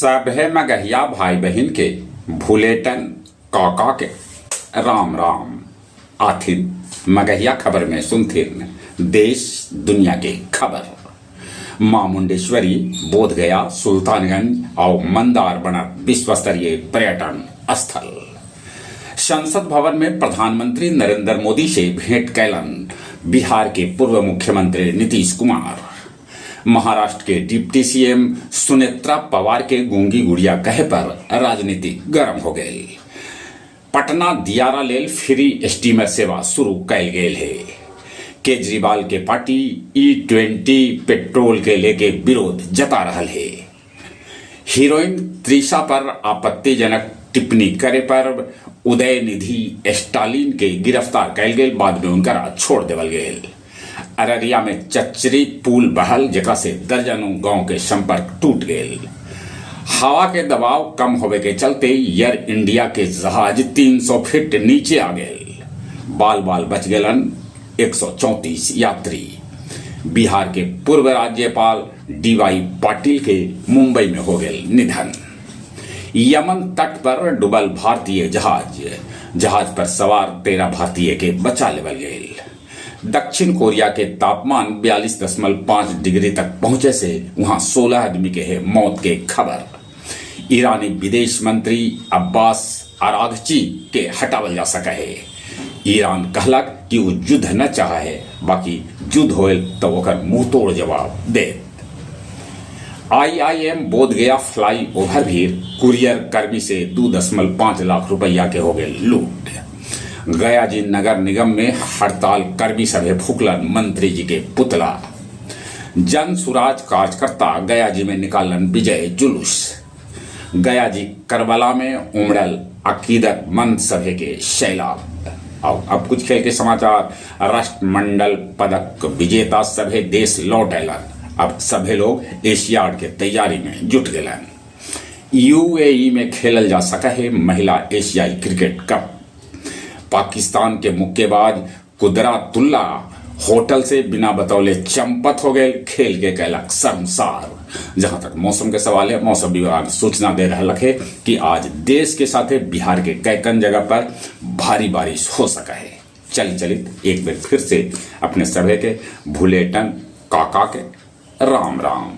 सभे मगहिया भाई बहिन के भुलेटन काका के राम राम। आथिन मगहिया खबर में सुनथिन देश दुनिया के खबर। मां मुंडेश्वरी, बोधगया, सुल्तानगंज आउ मंदार बनत विश्वस्तरीय पर्यटन स्थल। संसद भवन में प्रधानमंत्री नरेंद्र मोदी से भेंट कैलन बिहार के पूर्व मुख्यमंत्री नीतीश कुमार। महाराष्ट्र के डिप्टी सीएम सुनेत्रा पवार के गूंगी गुड़िया कहे पर राजनीति गरम हो गई। पटना दियारा लेल फ्री स्टीमर सेवा शुरू कैल गेल हे। केजरीवाल के पार्टी ई-20 पेट्रोल के लेके विरोध जता रहल हे। हीरोइन त्रिशा पर आपत्तिजनक टिप्पणी करे पर उदयनिधि स्टालिन के गिरफ्तार कैल गेल, बाद में उनकरा छोड़ देवल गेल। अररिया में चचरी पुल बहल, जेकरा से दर्जनों गांव के संपर्क टूट गेल। हवा के दबाव कम होवे के चलते एयर इंडिया के जहाज 300 फीट नीचे आ गेल। बाल बाल बच गेलन 134 यात्री। बिहार के पूर्व राज्यपाल डीवाई पाटिल के मुंबई में हो गेल निधन। यमन तट पर डूबल भारतीय जहाज, जहाज पर सवार 13 भारतीय के बचा लेवल गेल। दक्षिण कोरिया के तापमान 42.5 डिग्री तक पहुंचे से वहां 16 आदमी के है मौत के खबर। ईरानी विदेश मंत्री अब्बास अराघची के हटावल जा सके है। ईरान कहलक कि वो युद्ध न चाहे है, बाकी युद्ध होल तो ओकर मुंह तोड़ जवाब दे। आईआईएम बोधगया फ्लाई ओवर भी कुरियर कर्मी से 2.5 लाख रुपया के हो गए लूट। गया जी नगर निगम में हड़ताल कर्मी सभे फूकलन मंत्री जी के पुतला। जन सुराज कार्यकर्ता गया जी में निकालन विजय जुलूस। गया जी करबला में उमड़ल अकीदतमंद सभे के सैलाब। और अब कुछ खेल के समाचार। राष्ट्रमंडल पदक विजेता सभे देश लौट अलन। अब सभे लोग एशियाड के तैयारी में जुट गेलन। यूएई में खेलल जा सका है महिला एशियाई क्रिकेट कप। पाकिस्तान के मुक्केबाज कुदरतुल्ला होटल से बिना बतौले चंपत हो गए, खेल के कैलक शर्मसार। जहां तक मौसम के सवाल है, मौसम विभाग सूचना दे रहा है कि आज देश के साथ बिहार के कैकन जगह पर भारी बारिश हो सका है। चल चलित एक बार फिर से अपने सभे के भुलेटन काका के राम राम।